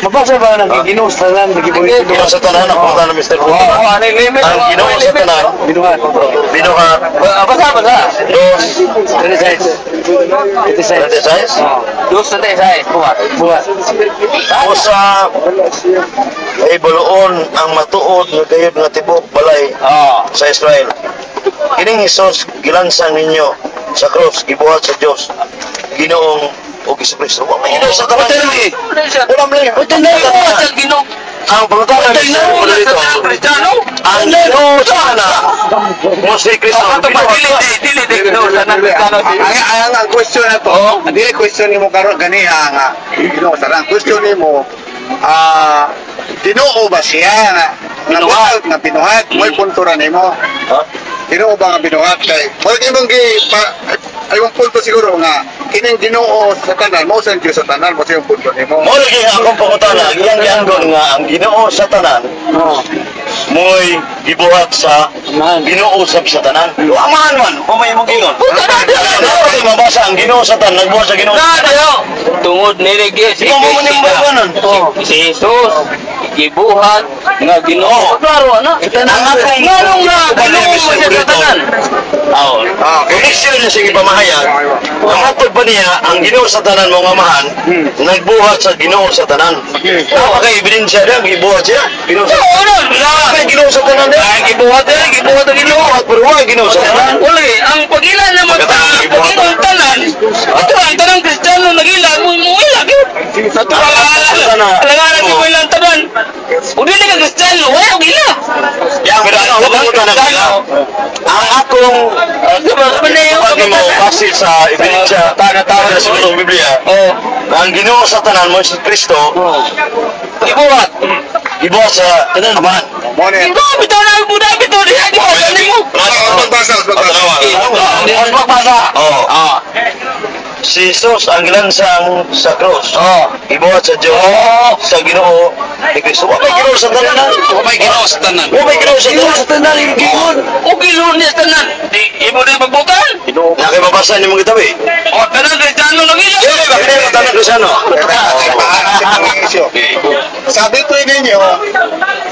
Mabasa ba ng Ginoo sa tanan, Ginoo sa tanan, ang pangutana, Mr. Oh, Puto. ano yung limit? Ang Ginoo sa tanan, Binuhat. Binuhat, Basa, basa. dos, 36. 36. 36. Dos na tayo, say. Buhat. Buhat. Usa ay baluon ang matuod nga gayud nga tibok balay sa Israel. Kining Hesus gilansang ninyo sa cross, gibuhat sa Dios, Ginoong o Kristo. Wa may Ginoo sa tanan. Wala may Buhat sa Ginoo. Ang pangutana ni Mr. Ginoo Puto sa dito, tanan, Kristiyano. ang Ginoo sa tanan, mo si Kristo. Ato ba, dili, dili, dili, Ginoo sa tanan, Kristiyano. Ang question na to, dili question nimo karon ganiha nga Ginoo sa tanan. Question nimo, Ginoo ba siya nga Binuhat. nga binuhat, mo'y punto ra nimo. Ha? Ginoo ba nga binuhat kay mo imong gi pa, ay imong punto siguro nga kining Ginoo sa tanan mo sa Dios sa tanan mo sa imong punto nimo. Mo lagi nga akong pangutana, iyang gianggon nga ang Ginoo sa tanan mo'y gibuhat sa Ginoo sab sa tanan. Amahan man, kung may imong gingon. Puta na, di na. Ano mabasa ang Ginoo sa tanan, nagbuhat sa Ginoo. Na, tayo. Tungod ni Regis. Di ba mo man yung babanan? Si Jesus, gibuhat nga Ginoo. Klaro, ano? Ang akong Nganong nga, Ginoo mo siya sa tanan. Oo. Okay. Connection niya sa ipamahayag, ang matod pa niya, ang Ginoo sa tanan mong amahan, nagbuhat sa Ginoo sa tanan. Napaka-ebidensya niya, gibuhat siya. Ginoo sa Oo, ano? Ay, Ginoo sa tanan niya. Ay, gibuhat eh, gibuhat ang Ginoo. Gibuhat, pero why Ginoo sa tanan? Wala eh, ang pag-ila naman sa pag-ila tanan, ito ang tanang Kristiyano nag-ila, mo mo ila gyud. Natural alanganan mo ilang tanan. Kung dili ka Kristiyano, wala og ila. Yang pero ang akong pangutana, ang akong Diba, pag mo base sa ebidensya sa sa Biblia, ang Ginoo sa tanan mo si Kristo, Gibuhat. gibuhat sa tanan amahan. Mo ni. Ikaw, bitaw na, buda, bitaw, diha, di ba, mo. Magbasa, magbasa. Mas magbasa. Oo. Si Jesus ang gilansang sa cross. Oo. Gibuhat sa Diyos, sa Ginoo ni Kristo. Wa may Ginoo sa tanan. Wa may Ginoo sa tanan. Wa may Ginoo sa tanan. Sa tanan yung gingon. O gilon niya tanan. Di, imo na magbutan. Nakibabasa ni mong gitabi. O, tanan Kristiyano nag-ila. Dili ba kini mo tanan Kristiyano? Issue. Sabi ko ninyo,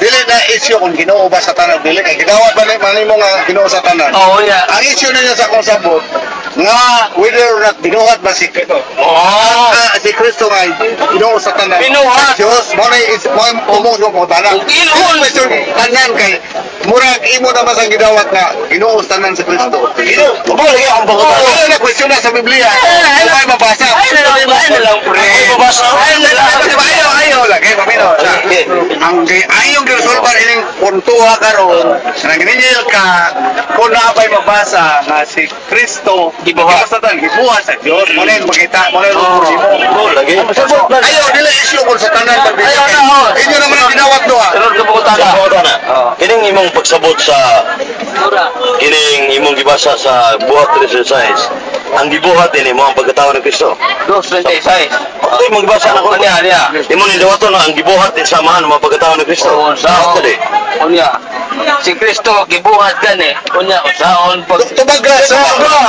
dili na issue kung Ginoo ba sa tanan dili kay gidawat ba ni man nimo nga Ginoo sa tanan. Oo, ya. Ang issue ninyo sa akong sabot nga whether or not binuhat ba si si Kristo nga Ginoo sa tanan. Binuhat. Diyos mo na is mo mo mo tanan. Kung ilhon. Question tanan kay murag imo naman sa gidawat nga Ginoo sa tanan si Kristo. Ginoo, mo lagi ang pangutana. Wala na question na sa Biblia. Ay, Ay, mabasa. Ay na lang, pre. Ay, mabasa. Ay na lang. Ayaw, ayaw lagi, pamino. Ang ayong giresolbar ining puntuha karon, nanginigil ka kung naabay mabasa nga si Kristo Gibuhat. sa tanan, gibuhat sa Dios. Mo na yung makita, mo na yung mo. Mo lagi. Ayaw, dili issue kung sa tanan pagbigay. Ayaw na, oh. Inyo naman ang ginawat doha. Sunod ka pangutana. Sa pangutana. Kining imong pagsabot sa Ura. kining imong gibasa sa buhat 36. Ang gibuhat ini mo ang pagkatao ni Kristo. 2:26. Ito imong gibasa na ko. Unya, niya. Imo ni dawaton ang gibuhat din sa amahan mo ang pagkatao ni Kristo. Oo, Sa sa di. Unya. Si Kristo gibuhat gani. Unya usaon pag Tubag ra sa.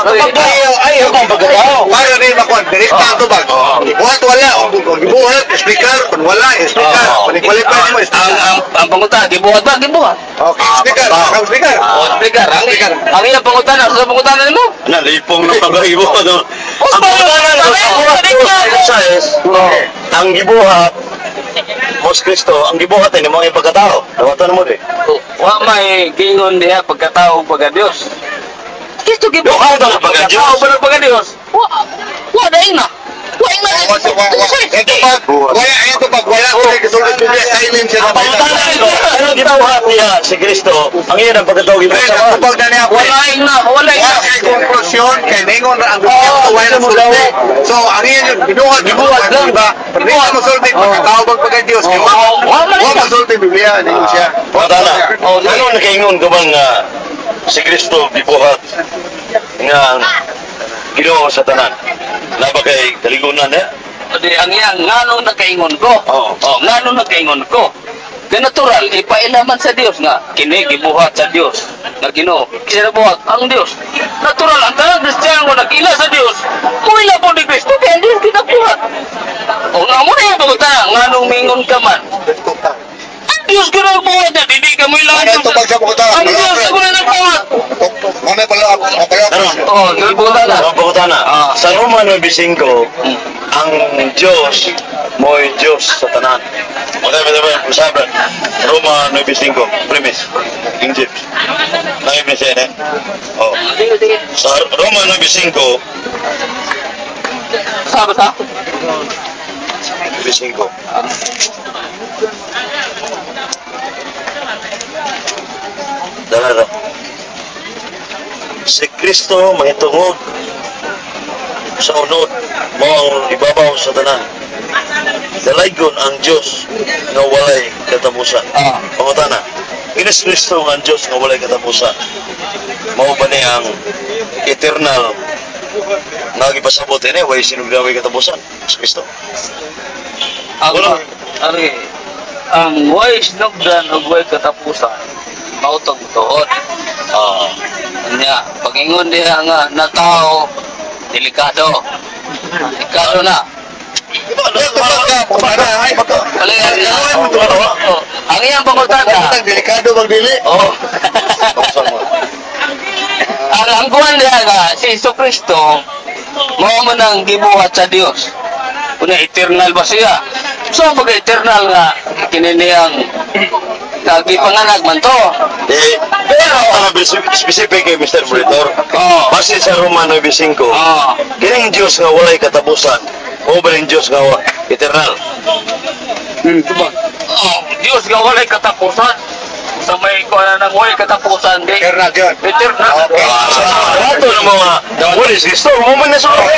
Tubag ra. Ayaw, ayaw. Ang pagkatao. Para ni makuan, direkta ang tubag. Gibuhat wala, o gibuhat, speaker, kung wala, speaker. Oo. Kung mo, ang speaker. ang pangutana gibuhat ba gibuhat? Okay, speaker, ang speaker. Oh, speaker. Ang iyang pangutana sa pangutana nimo. Na lipong ng pagkaibo no. Ang pangutana no, sa buhat 36. Ang gibuhat Mos Kristo, ang gibuhat ini mo ang pagkatao. Dawaton mo di. Wa may gingon diha pagkatao pagka Dios. Kristo gibuhat Duha daw pagka Dios. Pagkatao ba pagka Dios? Wa wa dai na. Wa na. Wa, wa, wa. Ito pag, wala, ito pag, wala, wala, gisulti Biblia, silent siya. Ang pangutana ito, ano gibuhat niya si Kristo? Ang iyan ang pagkatao gibuhat Pre, sa amahan. tubag na niya. Wala na, wala na. Wala kay konklusyon, kay ningon ra ang Biblia, wala na sulti. So, ang iyan yun, binuhat, Gibuhat lang. Diba? Pero di mo sulti, pagkatao bag pagka Diyos. Kay Wa man wa na. masulti Biblia, ningon siya. Pangutana, ano nakaingon ka bang nga si Kristo gibuhat nga Ginoo sa tanan? Naba kay kaligunan niya? Di ang iyang nganong nakaingon ko. Oo. Oh, nganong nakaingon ko. Kay natural, ipailaman sa Dios nga kini gibuhat sa Dios. Nga Ginoo, kini buhat ang Dios. Natural ang tanang Kristiyano nga nag-ila sa Dios, muila po ni Kristo kay ang Dios ginabuhat. O nga mo na yung pangutana, nganong mingon ka man? Ang Dios ko nagbuhat na, dili ka mo ilang. Ano tubag sa pangutana? Ang Dios ko na nagbuhat. Ano pala ako? Karon. Oh, pangutana. Sa pangutana, sa Roma 9:5, ang Diyos mo'y Diyos sa tanan. Okay, ba ba usapan? Roma 9:5, premise. King James. Naibig siya, eh? Oh. Sige, sige. Sa Roma 9:5, Sa basta? 9:5. Dala na. Si Kristo mahitungod sa unod mo ang ibabaw sa tanan. Dalaygon ang Diyos nga walay katapusan. Pangutana, Inis Kristo nga ang Diyos nga walay katapusan. Mao ba ni ang eternal nga gipasabot ini way sinugdawi katapusan sa Kristo? Ang Wala. Ano eh, ang way sinugdan ug way katapusan, mao tong tuod. Nya, pag-ingon diha nga na tao, delikado. Delikado na. Bali, oh, ang iyang pangutana. Delikado bang dili? Oh. Ang kuwan diha nga si Jesu Kristo mao man ang gibuhat sa Dios. Una, eternal ba siya? So pag eternal nga kini niyang kagipanganak man to. Eh, pero specific kay Mr. Monitor. Base sa Roma 9:5, kining Diyos nga walay katapusan, o ba ning Diyos nga eternal? Oh, Dios nga walay katapusan. Sa may kuan na nang walay katapusan di. Eternal yun. Eternal. Okay. Sa ato ng mga wala si Kristo, mo man na sa Roma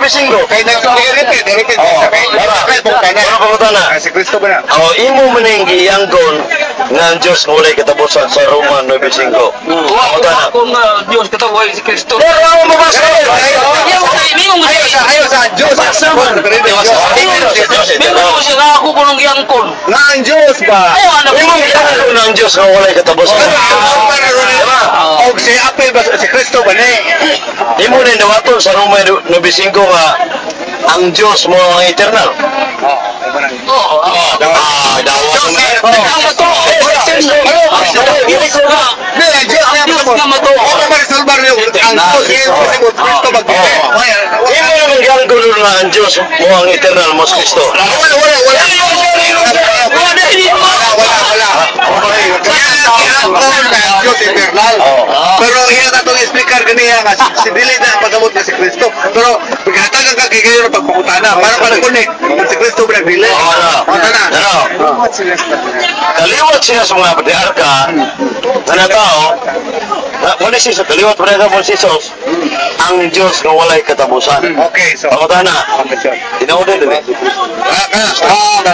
9:5. Kaya nag-repeat, repeat. Wala pangutana. Si Kristo ba na? Oh, imo man ning giyanggon nga ang Diyos nga walay katapusan sa Roma 9:5. Wa Pangutana. kung Dios kataway si Kristo. Pero ako mabasa. Yaw kay ningon Ayo sa, ayo sa Diyos. Basa man. Ningon mo siya nga ako kunong giyangkon. Nga ang Diyos ba? Ayaw ano. Imo giyanggon nga ang Diyos nga walay katapusan. Diba? Og si Apple ba si Kristo ba ni? Imo ni dawaton sa Roma 9:5 nga ang Diyos mo ang eternal. Oo. Ah, dawat mo. Ang matuo. Di, ang Diyos Ang Diyos nga matuo. Wala ba resolbar yung ang Diyos si Kristo ba dili? Imo naman giyanggon nga ang Diyos mo ang eternal mo si Kristo. Wala, wala, wala. Wala, wala, wala. Kaya na ang Diyos eternal. Pero iya na itong explicar ganiya nga si dili na paggamot na si Kristo. Pero pagkatagan ka kay kayo ng pagpangutana para pag-connect si Kristo ba nagdili. Wala. Wala na. Ano? Kaliwat siya sa mga patriarka nga natao, na, wala siya sa kaliwat patriarka mo si Jesus, ang Diyos nga walay katapusan. Okay, so. Pangutana, tinuod din eh.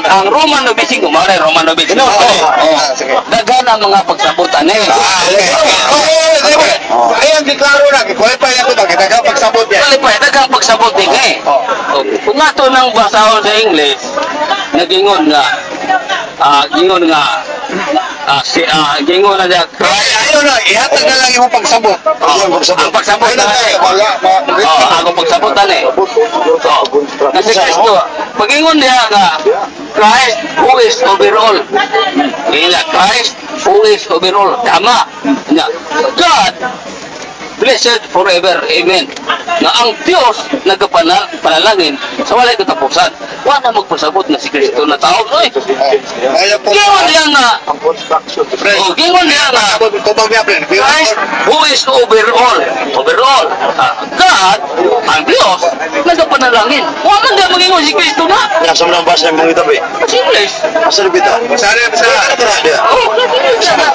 Ang Roman 9:5, mao na Roman 9:5. Oo. Sige. Daghan ang mga pagsabutan eh. Ay, ang giklaro na, gikwalify ako ba, kita ka pagsabot niya. Qualify, daghang pagsabot din eh. Oh. Kung ato nang basahon sa English, nagingon nga gingon nga si gingon na siya Ay, ayaw na, ihatag na lang yung pagsabot. Ang pagsabot. Ang pagsabot Ay, na na, eh. wala, Oh, ako pagsabutan eh. Oh. Kasi Kristo, pagingon niya nga Christ who is over all. Ila Christ who is over all. Tama. Nya, God blessed forever. Amen. Na ang Diyos nagapanalangin sa walay katapusan. Wala magpasabot na si Kristo na tao. Oy, Ayaw po. gingon niya nga. Oh, gingon niya nga. Tubag niya, pre. Christ who is over all. Over all. God, ang Diyos, nagapanalangin. Wala man niya magingon si Kristo na. Nasa mga basa yung mga itabi. Sa English. Asa lupita? Sari, sari. Tara, diya. Oh, nasa English na.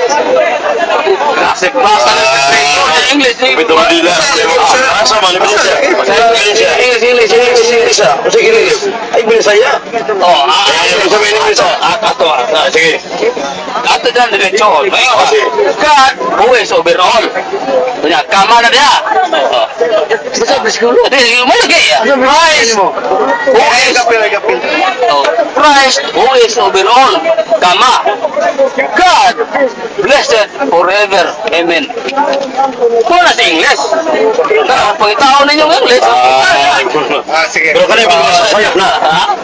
Kasi basa na si Kristo sa English. Kapitulo dila. Asa man ebidensya? Ebidensya. English, English, English, English. Unsa English? Ay, Bisaya. Oh, ah, Ay, unsa may English? Ato, ah. Ah, sige. Ato dyan, diretso. Mayo, Ah, sige. God who is over all. Kunya, kama na diya. Oh. Basta bersikulo. Di, mo lagi. Christ who Ay, is kapil, ay, kapil. Oh, Christ who is over all, kama. God blessed forever. Amen. Kung na sa English. Pero pangitaon ninyo ng English. Ah, Ah, sige. pero kanina ba sayop na?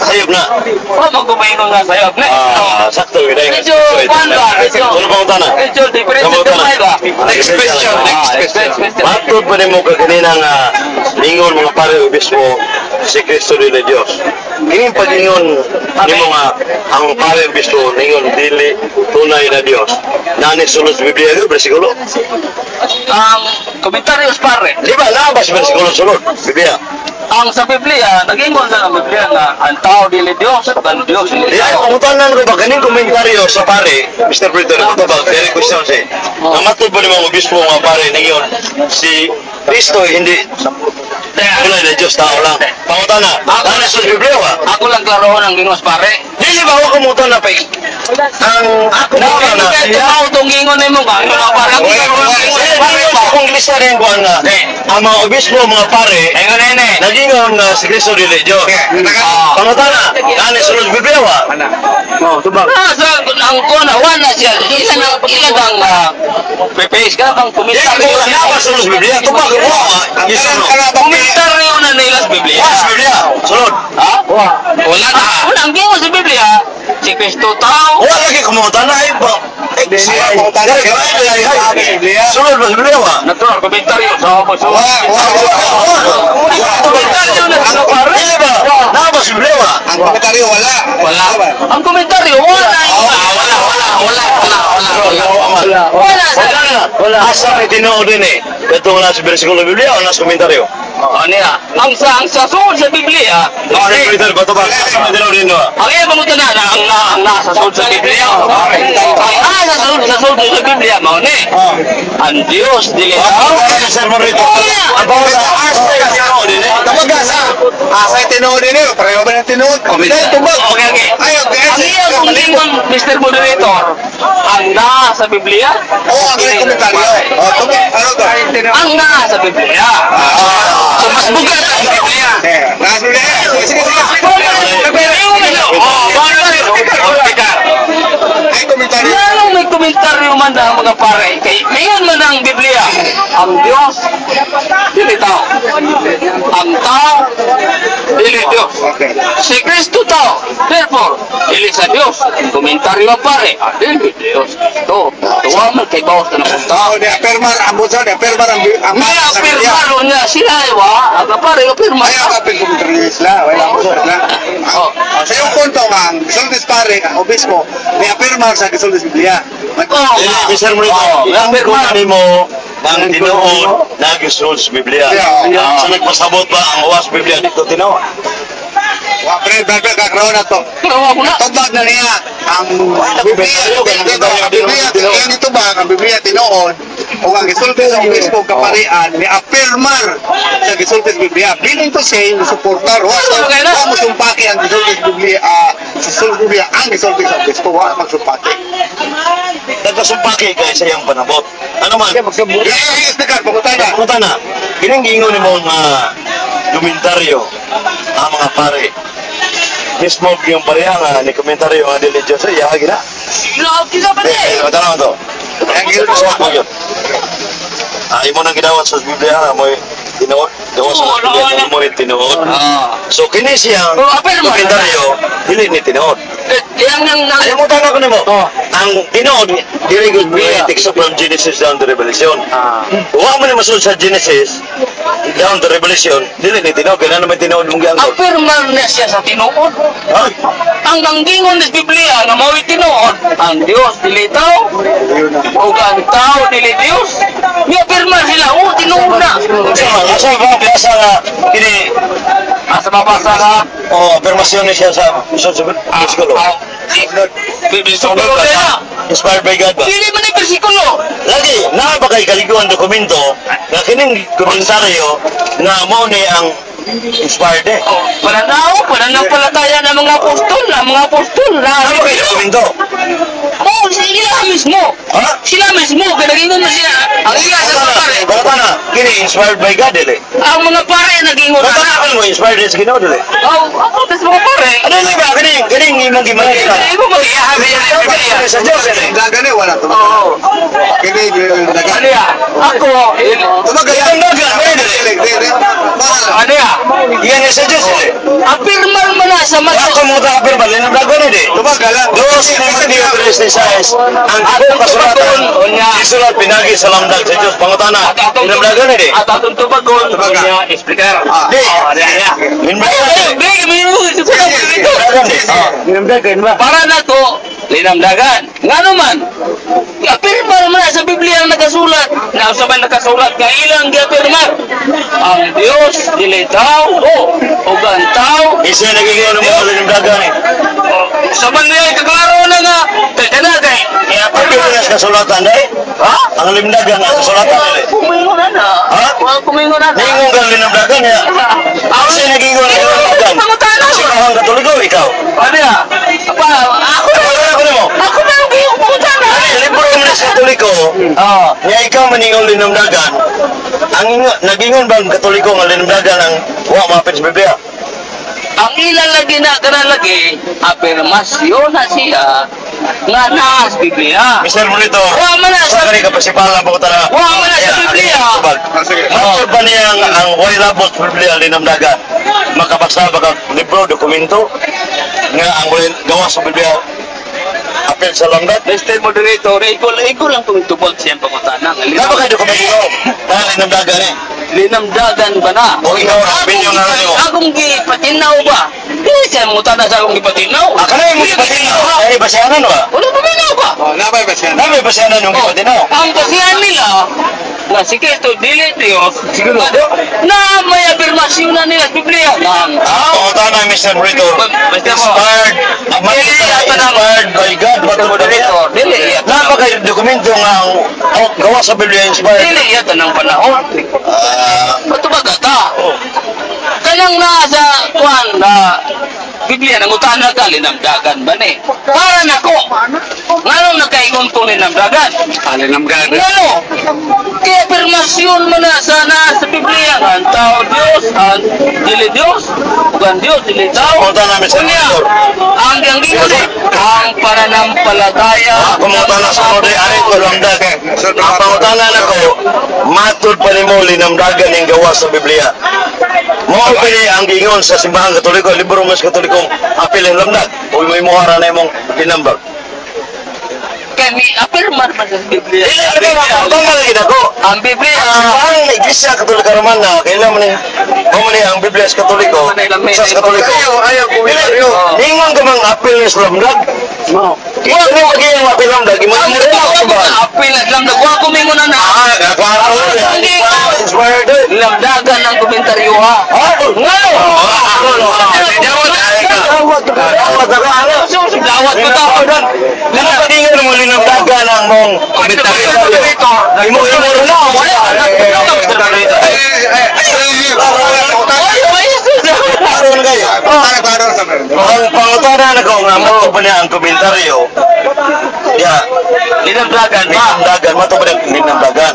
Sayop na. Oh, magkumaingon nga sa'yo. Ne? Ah, sakto yun. Medyo, kuwan ba? Medyo, Sino pang utana? medyo different Sino sa pang ba? Next question, next Ah, question. question. Matod pa nimo ka kanina nga ningon mga pare obispo si Kristo dili Dios. Kining pag-ingon nimo nga ang pare obispo ningon dili tunay na Dios. Nani sulod sa Biblia yun, bersikulo. Ang komentaryos pare, Di ba naa ba sa bersikulo sulod? Biblia. Ang sa Biblia, nag-ingon na ang Biblia nga ang tao dili Dios, ug ang Dios dili Di ay tao. pangutanan ko ba kaning komentaryo sa pare, Mr. Brito, ito ba very question siya. Nga matod ba nimo ang obispo nga pare ningon si Kristo hindi tunay na Dios, tao lang. Pangutana, nani sulod sa Biblia ba? Ako lang klarohon ang gingos pare. Dili ba ako kumutan na pa ang ako No, mo na kaya tao tong gingon nimo ka. Ano na pare? Ako Ay, pare sa ba? akong lista rin kuan nga ang mga obispo mga pare Ingon nene. nagingon nga si Kristo dili Dios. Sige, taga. Ah. Pangutana, nani sulod sa Biblia ba? Oh, tubag. Ah, sa ang kona wala siya. Ilan ang ilan ang pepe ka ang Di komentaryo. ba ba sulod sa Biblia? Tubag mo Ang yes or no? kanang Komentaryo na nila sa Biblia. Wa sa Biblia. Sulod. Ha? Wala na. Wala ang gingon sa Biblia. Si Kristo tao. Wa lagi kumutana ay ba? Eh, Ay, pangutana. ay, ay, ay, ay. Sulod ba sa Biblia ba? Natural komentaryo sa ako. Wa, wa, wa. Komentaryo na sa pare. Dili ba? Naa ba sa Biblia ba? Ang komentaryo wala. Wala. Ang komentaryo wala. Wala, wala, wala, wala, wala, wala. Wala. Wala. Wala na. Wala. Asa may tinuod din eh. Katong nasa bersikulo Biblia o nasa komentaryo? Ano niya? Ang sa sulod sa Biblia, Mr. Peter, bato ba? Asa may tinuod din no? Ang iya pangutana na ang nasa sulod sa Biblia. Ang nasa sulod sa Biblia mao ni. Ang Dios dili tao. Ah, Sir Morito. Ang bawat asa may tinuod din eh. Tawag asa. Asa yung tinuod din eh. Pareho ba ng tinuod? Dahil tubag. Okay. Ay, okay. Ang iya kung lingon, Mr. Moderator, ang nasa Biblia, Oo, ang iyong komentaryo. Oh, tubag. Ano to? ang nasa Biblia. So mas bugat ang Biblia. Eh, nasa Biblia. Sige, sige, sige. Ay, komentaryo. Lalong may komentaryo man na ang mga pare, kay mayon man ang Biblia, ang Diyos, dili tao. Ang tao, dili Diyos. Okay. Si Kristo tao, therefore, dili sa Diyos. Komentaryo ang pare, ah, dili Diyos. Ito, tuwa man kay bawas na ng tao. Oh, di apirmar ang bunso, di apirmar ang May sa Biblia. apirmaro niya, sila ay wa, ang pare, apirma. Ay, ang apil komentaryo sila. Wala ko sila. Oh. Sa iyong punto nga, ang gisultis pare, ang obispo, ni apirmar sa gisultis Biblia. Oh, Dili, Mr. Morito. Oh, Ang apirmar. kuna nimo ang tinuod nagisulod sa Biblia. Yeah. Sa nagpasabot ba ang uwas Biblia dito tinuod? Wa pre, pre, pre, kakaroon na to. Pero ako na. Tubag na niya ang Biblia, ang Biblia, ang itubag, ang Biblia tinuod, o ang gisulti sa obispo kaparian ni apirmar sa gisulti sa Biblia. Meaning to say, suportar, wa wa mo sumpaki ang gisulti sa Biblia, ah, sa gisulti sa Biblia, ang gisulti sa obispo, wa magsumpaki. Nagkasumpaki kay sa iyang panabot. Ano man? Magsabot. Yeah, yeah, yeah, speaker, pamunta na. Pumunta na. Kining giingon nimo nga komentaryo ang mga pare. Mismo yung pareha nga ni komentaryo nga dili Diyos ay yahagi na. Love kita pa Eh, din. tanaw to. Ang gisulti Suwat mo yun. Ah, imo nang gidawat sa Biblia nga mo'y tinuod. Gawas sa Biblia nga mo'y tinuod. Ah. So kini siyang Oh, apel mo. komentaryo dili ni tinuod. Yang nang nang Alam mo tama ko nimo. Oh. Ang tinuod dili gud Biblia except from Genesis down to Revelation. Ah. Wa mo ni masulod sa Genesis down to Revelation, dili ni tinuod kay naman tinuod mong giangkon. apirmar na siya sa tinuod. Ha? Ang ganggingon sa Biblia nga mao'y tinuod, ang Dios dili tao ug ang tao dili Dios. Miapirma sila, oh tinuod na. Unsa man? Asa ba basa nga kini Asa mabasa ka? oh afirmasyon ni siya sa sulod sa bersikulo. Ah, Bersikulo na. Inspired by God ba? Dili man ni bersikulo. Lagi, naa ba kay kaliguan dokumento nga kining komentaryo nga mao ni ang inspired eh? Oh, pananaw, pananampalataya ng mga apostol na Naa ba kay dokumento? Oh, sila mismo. Ha? Sila mismo, kaya nagingon na siya. Ang ila sa mga pare. Bata na, kini inspired by God dili. Ang mga pare nagingon Bata na. na mo inspired sa Ginoo dili. Oh, ako tas mga pare. Ano ni ba kini kining imong gimanita? Hindi mo mag-iyahabi yan ang Biblia. Sa Diyos dili. Dagan eh, wala. Oo. Kini, dagan. Ano ya? Ako, Tumagal. Itong dagan, may dili. ano ya? Iyan sa Diyos dili. Apirmal man na sa Wala mato. ko mo ta kapirma linamdagon dili. Tumagal. Dos ni Mateo 3:16 ang tibuok kasulatan isulat pinagi sa lamdag sa Diyos. Pangutana, linamdagon dili. At atong tubagon, Tubaga. unya, explicar. Di. Oh, ano ya? Linamdagon dili. Ay, ay, Linamdagon dili. Linamdagon ba? Para nako linamdagan. Ngano man? Apirma man na sa Biblia ang nakasulat. Na sa man nakasulat nga ilang giapirma. Ang Dios dili tao ug ang tao Isa nagiging ano mo linamdagan eh. sa man niya kaklaro na nga kay kana kay Pag yun sa kasulatan dai. Ha? Ang limdagan ang kasulatan dili. Kumingon na na. Ha? Wa kumingon na na. Ningon kang linamdagan ya. Isa nagiging ano linamdagan. Pangutana. Sino ang Katoliko ikaw? Ano ya? Apa, ako na. Ano ako nimo? Ako na ang giyong pangutana. Ay, libro mo na sa Katoliko. Oo. Nga ikaw maningon linamdagan. Ang ingon, nagingon ba ang Katoliko nga linamdagan ang wa mapit sa Biblia? Ang ilan lagi na kana lagi apirmasyon na siya nga naa sa Biblia. Mr. Monitor, Wa man na sa sa kani kapasipala pa ko tara. Wa man na sa Biblia. Sige. Matod ba niya ang way labot sa Biblia linamdagan? Makabasa ba ka libro, dokumento nga ang way gawa sa Biblia apel sa lamdag? Mr. Moderator, ikaw, ikaw lang itong tubag siyang pangutana. Nga Dapat kay dokumento na linamdagan eh. Linamdagan ba na? O ikaw, opinion na lang mo. Akong gipatinaw ba? Hindi siya mangutana sa akong gipatinaw. Ah, kanay mo gipatinaw. Ay, basahanan ba? Wala patinaw ba? Oh, nabay ba siya? Nami basahanan yung gipatinaw. Ang basihan nila, na si Kristo dili Diyos, Siguro. na may afirmasyon na nila sa Biblia. Na ang Ah, pangutana, Mr. Monitor. Basta mo. Inspired, ang Dili yata ng- inspired by God. Mr. Matod ba niya? Moderator, dili yata ng- Napakay dokumento nga ang gawa sa Biblia inspired. Dili yata ng panahon. Ah, Patubaga ta. oh. Kanang nasa kuan na Biblia nangutana ka linamdagan ba ni? Para nako. Nganong nakaingon ko linamdagan? Alinamdagan. Ngano? Kaya afirmasyon mo na sa na sa Biblia nga ang tao Dios, ang dili Dios, ug ang Dios dili tao. Pangutana, Mr. Unya, Monitor. ang gingon eh, ang pananampalataya. Ah, kumutana sa kode, ari ko lamdag. Ang pangutana na ko, matod pa nimo linamdagan yung gawa sa Biblia. Mao pa ni ang giingon sa simbahan Katoliko, libro mas Katolikong apil ang lamdag. O may muhara na imong tinambag. Kami apirmar man sa Biblia. Dili ano ba pangutana lagi nako. Ang Biblia, Ang simbahan ng Iglesia Katolika Romana, kailan man ni mao man ni ang Biblia sa Katoliko, sa Katoliko. Ayaw, ayaw, Dili, kumitaryo. ningon ka mang apil sa lamdag. Ito ni magiging apil lamdag, imo ang mo rin ang simbahan. apil at lamdag. Wa kumingon na na. Ah, klaro. Hindi ko. Inspired. Eh. Lamdagan ang komentaryo ha. Ha? Ngano? Dawat ako, ano? Dawat ko to. Lima pa din mo linamdagan ang mong komentaryo. Imo imo rin na. Klaro na kayo. Klaro sa meron. Ang pangutana na ko nga mato pa niya ang komentaryo. Ya, Linamdagan ba? linamdagan, mato pa niya linamdagan.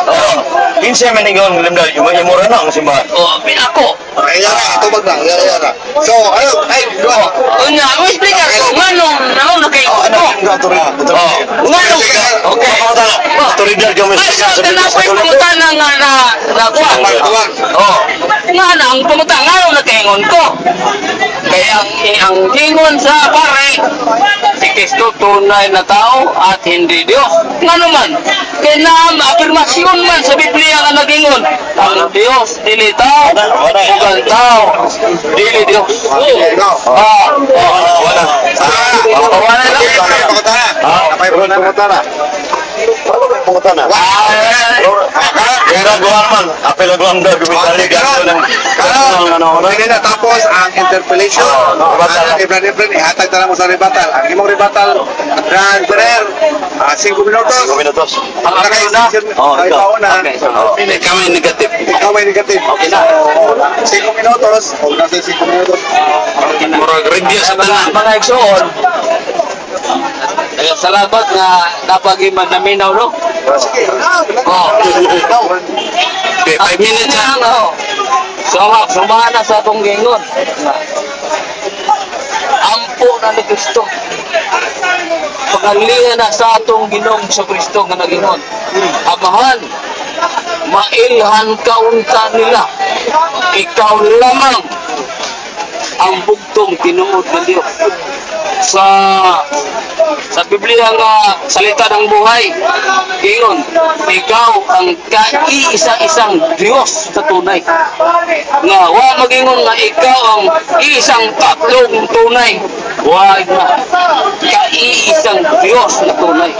Oo. Kinsa man ingon linamdagan, imo imo ra na ang simbahan. Oh, ako. Ay, yara, tubag na, yara, yara. So, ano, ay, dua. Unya, mo explicar ko nganong nganong nakaingon Ano ko. ang autoridad? Nganong okay. Pangutana, autoridad ka mo Ay, sa sa kanapay pangutana nga na na kuwan. Tuwag. Oh. Nga na ang pangutana nganong nakaingon ko. Kaya ang ingon sa pare, si Kristo tunay na tao at hindi Diyos. Ngano man, kaya na afirmasyon man sa Biblia nga nagingon, ang Diyos dili tao, ug ang tao dili Diyos. Ikaw. Ah, Wala. wala na. Pangutana. Ha? Pangutana. Wala ba pangutana? Ginagawa man, apel ang daw komentaryo gato ng Karon, ano ano. Hindi na tapos ang interpellation. Oh, rebuttal. Ang Ibran Ibran, ihatag na lang mo sa rebuttal. Ang imong rebuttal, Brad Ferrer, 5 minutos. 5 minutos. Ang na. Oh, ikaw. Ikaw na. Okay. Ikaw may negative. Ikaw may negative. Okay na. 5 minutos. O, nasa 5 minutos. Murag review sa tanan. Mga igsoon. Ay, salamat nga napagiman naminaw, no? Sige. Oh. Okay, 5 minutes ha. Ang, oh. So, sumana sa atong gingon. Ampo na ni Kristo. Pagalian na sa atong Ginoong sa Kristo nga nagingon. Amahan, mailhan ka unta nila. Ikaw lamang ang bugtong tinuod ng Diyos. Sa Biblia nga salita ng buhay, ingon, ikaw ang kaiisa-isang Diyos sa tunay. Nga, wa magingon nga ikaw ang isang tatlong tunay. Wa na. Kaiisang Diyos na tunay.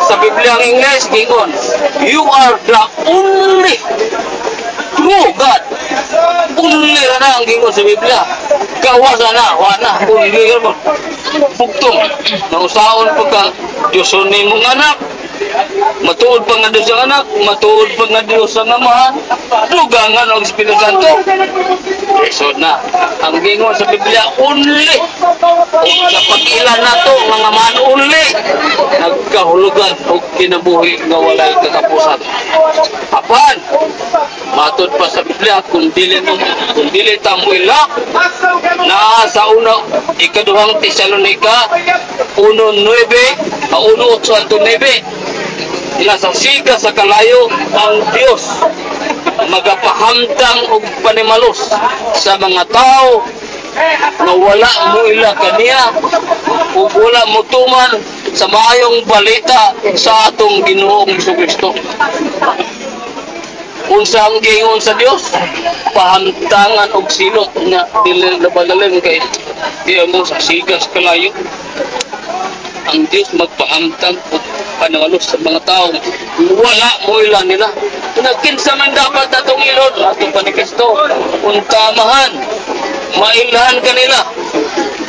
Sa Biblia ang Ingles, gingon, "You are the only true God." Only ra na ang gingon sa Biblia. Gawas na, wa na. Only ra mo. Bugtong. Nausaon pagka Diyos ni mong anak, matuod pa nga Diyos ang anak, matuod pa nga Diyos ang Amahan, dugangan ang Espiritu Santo. Lisod na. Ang gingon sa Biblia, only. O sa pag-ila nato, mga amahan, only. Nagkahulugan og kinabuhi nga walay katapusan. Apan, matod pa sa Biblia, kung dili ta mo ila, naa sa una, ikaduhang Tesalonica, 1.9, 1.8 9, ila sa siga sa kalayo ang Dios magapahamtang og panimalos sa mga tao nga wala mo ila kaniya ug wala mo tuman sa maayong balita sa atong Ginoong Kristo. Unsa ang giingon sa Dios? Pahamtangan og silot nga dili nabalalim kay di mo sa sigas kalayo. Ang Diyos magpahamtang og panangalos sa mga tao wala mo ila nila. Nagkinsa man dapat atong ilon ato pa ni Kristo? Untamahan, mailhan kanila,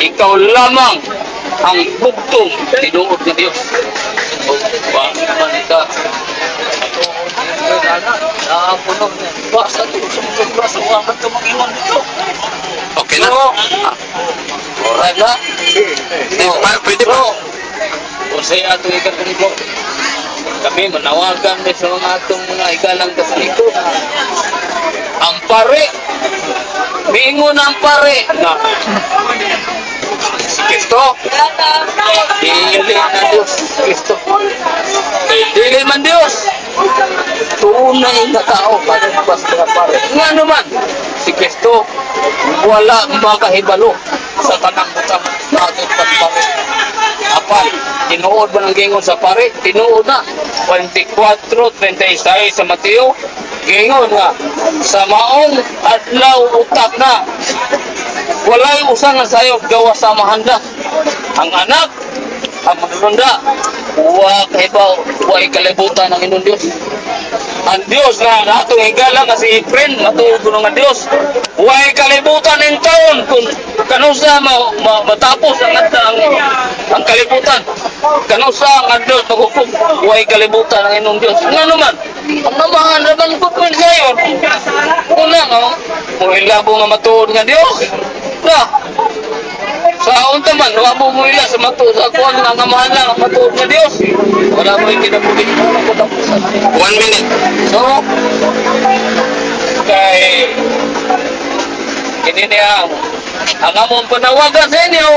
ikaw lamang ang bugtong tinuod ng Diyos. O, ba, man ka. Nakapuno. Basta ito, sumusobra sa uwaman ito mag-iwan dito. Okay na. So, alright na. Eh, pwede ba? Kung sa'yo atong ikatulog, kami manawagan mi sa mga atong mga igalang Katoliko. Ang pare, miingon ang pare na si Kristo, dili na Diyos, Kristo. Kay dili man Diyos, tunay na tao, patubas mga pare. Nga naman, si Kristo, wala makahibalo sa tanang butang matod pang pare. Apan, tinuod ba ng gingon sa pare? Tinuod na. 24:36 sa Mateo, gingon nga, sa maong adlaw utak na, walay usa nga sayop gawas sa mahanda. Ang anak, ang manulunda, wa kahibaw, wa kalibutan ang inyong Diyos. Ang Diyos nga natong higala nga si Efren, matuod ko nga Diyos. Way kalibutan in taon kung kanusa matapos ang kalibutan. Kanusa ang adlaw paghukom, way kalibutan ang inyong Diyos. Nga naman, ang namahan naman ko po sayon. Una nga, muhilabo nga matuod nga Diyos. Na, sa unta man, wa mo muhila sa matuod sa kuwan nga ang amahan lang ang matuod nga Diyos. Wala mo kinabuhi ko tapusan. 1 minute. So, kay kini niya ang among panawagan sa inyo,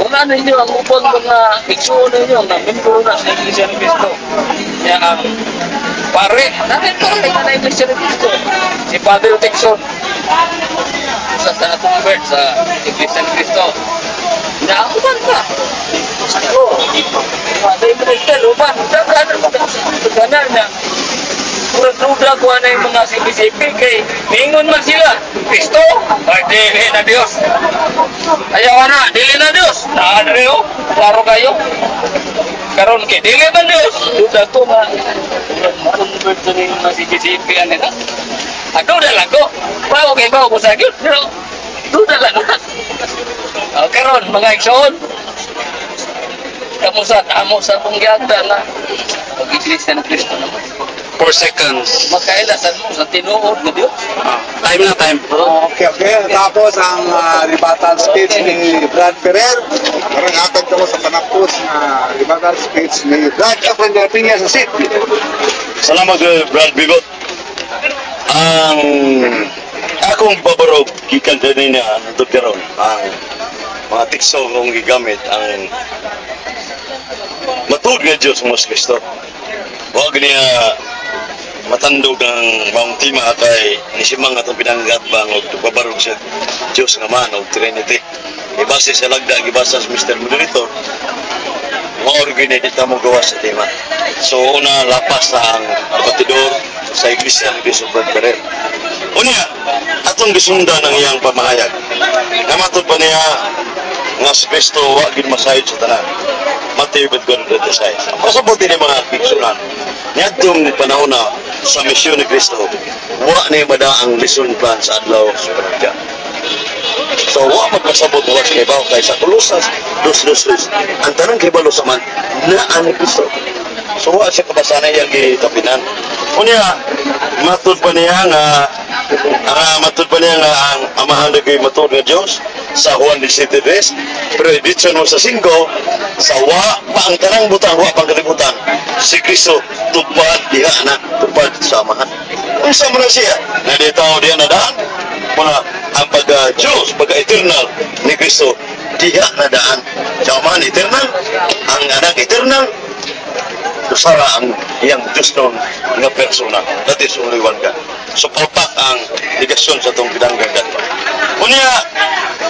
una ninyo ang upang mga igsuon ninyo nga membro na sa Iglesia ni Cristo. Niya ang pare, natin pare nga na Iglesia ni Cristo. Si Padre Texon, isa sa atong bird sa Iglesia ni Cristo. Na uban pa. Oh, Padre Minister, uban. Daghanan, daghanan na. Murag duda ko na yung mga CBCP kay mingon man sila. Kristo, ay dili na Diyos. Ayaw na, dili na Diyos. Naadre oh, klaro kayo. Karon kay dili man Dios, duda ko ma ma-convert sa ning mga CGCP ani na. Ako na lang ko. Bago kay bago ko sa gyud, pero duda lang na. Oh, karon mga igsoon, kamo sa amo sa akong giagda na pag-iglesia ng Kristo naman. 4 seconds. Makaila sa mo sa tinuod nga Dios. Ah, time na time. Okay. Tapos ang rebuttal speech ni Brad Ferrer. Parang hatag kamo sa panapos na rebuttal speech ni Brad Efren de la Peña sa seat. Salamat kay Brad Bigot. Ang akong babarog gikan kanina hantod karon, ang mga teksto kong gigamit, ang matuod nga Dios mo si Kristo. Wa niya matandog ang maong tema kay nisimang atong pinanggatbang og babarog sa Dios nga man og Trinity. Ibase sa lagda gibasa sa Mr. Moderator, mao gyud ni ta mo gawa sa tema. So una, lapas na ang kapatidor sa Iglesia ni Cristo Brad Ferrer. Unya, atong gisundan ang iyang pamahayag. Namatod pa niya nga si Kristo wa gid masayod sa tanan. Mateo 24:36. Pasabot ni mga kigsunan. Niadtong panahon na sa misyon ni Kristo, wa ni bada ang lesson plan sa adlaw sa panagya. So, wa magkasabot wa sa kibaw kay sa Colosas 2:2:2. Ang tanang kibalo sa man naa ni Kristo. So, wa siya kabasa na iyang gitapinan. Unya, matod pa niya nga ang amahan na kay matuod nga Diyos sa Juan 17:3, pero dito mo sa 5 sa wa pa ang tanang butang, wa pang kalibutan, si Kristo tupad diha na, tupad sa amahan. Unsa man na siya na di tao diha na daan muna ang pagka Diyos, pagka eternal ni Kristo diha na daan sa amahan eternal, ang anak eternal, usara ang iyang Diyos noon nga persona. That is only one God. So palpak ang negasyon sa itong pinanggagat. Unya,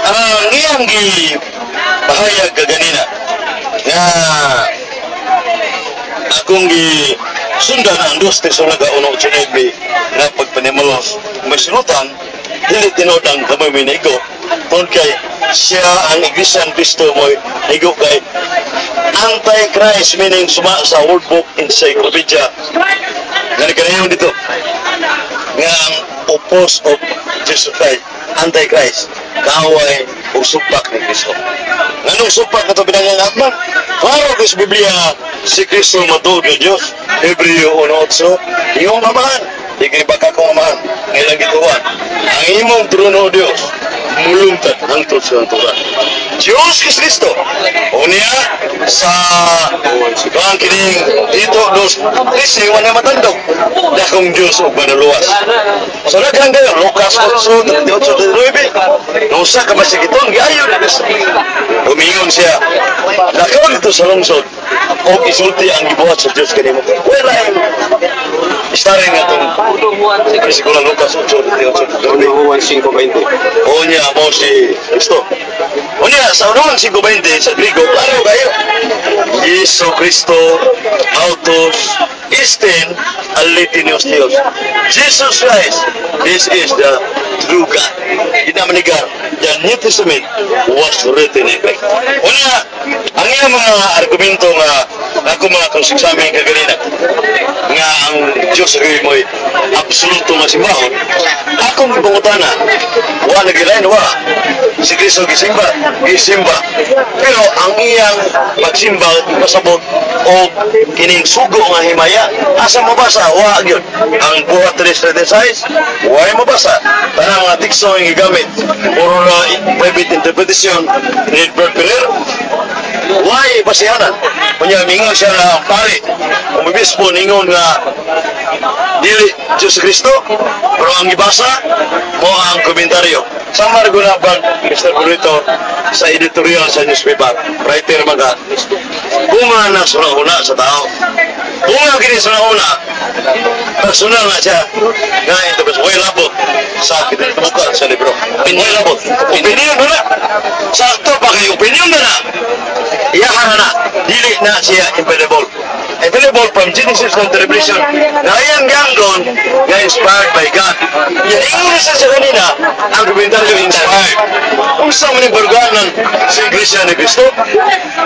ang iyang gi pahayag kaganina nga akong gi sundan ang 2 Tesalonica 1:8 nga pagpanimalos may sinutan dili tinuod ang kamay may naigo tungod kay siya ang Iglesia ni Kristo mo'y naigo kay Antichrist, meaning suma sa World Book Encyclopedia nga nagkanayon dito nga ang oppose of Jesus Christ, Antichrist, kaaway o supak ni Kristo. Nganong supak na ito pinangangatman? Klaro ko sa Biblia nga si Kristo matuod nga Diyos. Hebreo 1:8, iyong amahan, di baka kong amahan, nga ilang gituan. Ang imong trono, Diyos, mulungtad hangtod sa kanturan. Diyos Kristo. O niya, sa ang kining dito dos trese, wala matandog. Dakong Diyos og manuluwas. So daghan kayo, Lucas 8, 38, 39. Nung sa ka masigiton, giayo ni Kristo. Umingon siya, lakaw dito sa lungsod, o isulti ang gibuhat sa Diyos kanimo. Wala yung starring nga itong pelikula Lucas 8, 38, 39. 1.5.20. O niya, mo si Kristo. O niya, sa unahan 5.20 sa Grigo, klaro kayo. Jesu Kristo, autos, isten, alithinios Dios. Jesus Christ, this is the true God. Di na manigar, the New Testament was written in Greek. O niya, ang iyang mga argumento nga ako mga konsiksamin kaganina nga ang Diyos sa mo'y absoluto nga simbahon, akong gipangutana, wa nagilain, wa si Kristo gisimba, gisimba, pero ang iyang pagsimba pasabot o kining sugo nga himaya, asa mabasa? Wa gyud ang Buhat 3:36, wa mabasa. Tanang mga teksto ang gigamit puro na private interpretation ni Edward Ferrer. Why basihanan? Kunya mingon siya nga ang pari, kung obispo ningon nga dili Diyos Kristo, pero ang gibasa mo ang komentaryo. Sama rin na ba, Mr. Burrito, sa editorial sa newspaper, writer mga bunga na una sa tao. Bunga kini sa una, personal na siya, nga ito, way labot sa kinatubukan sa libro. Way labot. Opinion na na. Sakto pa kayo, opinion na na. Iyahan na na. Dili na siya infallible. available from Genesis to Revelation na iyang ganggon nga inspired by God. Yan, ingon siya sa kanina, ang komentaryo inspired. Unsa man yung baruganan sa Iglesia ni Cristo?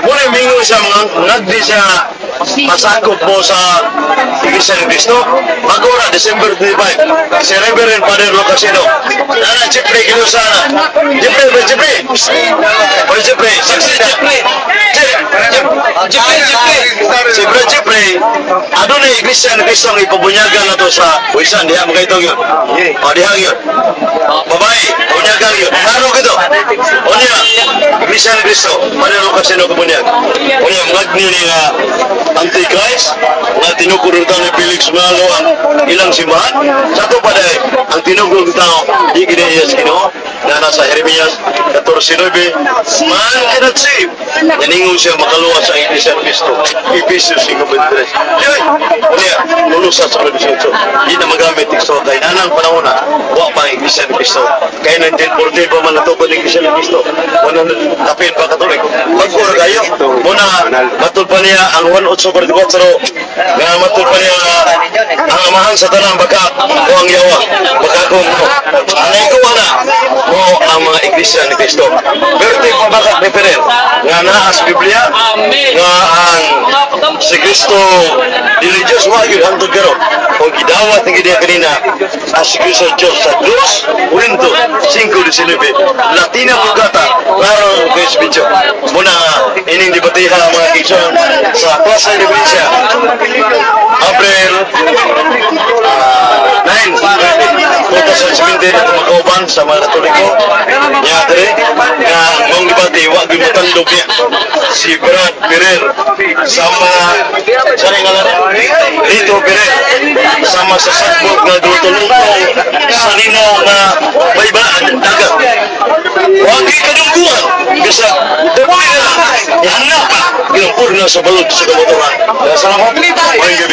Muna mingon siya mga nagdi siya masakop mo sa Iglesia ni Cristo. Magura, December 25, si Reverend Father Lucasino. Nana, Jeffrey Gilusana. Jeffrey, Brother Jeffrey. Brother Jeffrey, saksi Jeffrey. Jeffrey, Jeffrey. Si Brother Jeffrey, aduna Iglesia ni Cristo ang ipabunyagan na to sa Buisan, diha mga yun. O, diha yun. Babae, bunyagan yun. Klaro gito. O niya, Iglesia ni Cristo, Father Lucasino kabunyag. O niya, mga ni nga Antichrist, nga tinukod ng tao ni Felix Malo ang ilang simbahan. Sa ito pa dahil, ang tinukod ng tao, di kinaiya sa Ginoo, na nasa Jeremias 14:9, "Man cannot save." Naningon siya makaluwas sa Iglesia ni Cristo. Efesios 5:23. Yun! Unya, lulusa sa 18. Di na magamit teksto. Kay nanang panahon na, wa pa ang Iglesia ni Cristo. Kay 1914 pa man natukod ang Iglesia ni Cristo. 100 kapin pa Katolik. Pagkur kayo. Muna, matud pa niya ang 1844 nga matud pa niya nga ang amahan sa tanang baka o ang yawa. Baka kung ang ikaw na mo ang mga Iglesia ni Cristo. Pero pa baka referent nga naa sa Biblia nga ang si Cristo dili Diyos, wa gyud hantod karon. O gidawat ni gid kanina ang si Cristo Diyos sa 2 Corinto 5:19, Latina Vulgata, klaro kay video. Muna ining debatiha, mga kaigsoon, sa Plaza Indonesia, April 9, 2017 at makauban sa mga Katoliko niya dire nga mong debate wa gyud matandog niya si Brad Ferrer sama sa ngalan Lito Ferrer sama sa sagbot nga dutulungtong sa linaw nga baybaan dagat. Wa gyud kadungguan bisag dapit na ihana pa ginumpur na sa balod sa kamotoran. Salamat. Maayong gabi.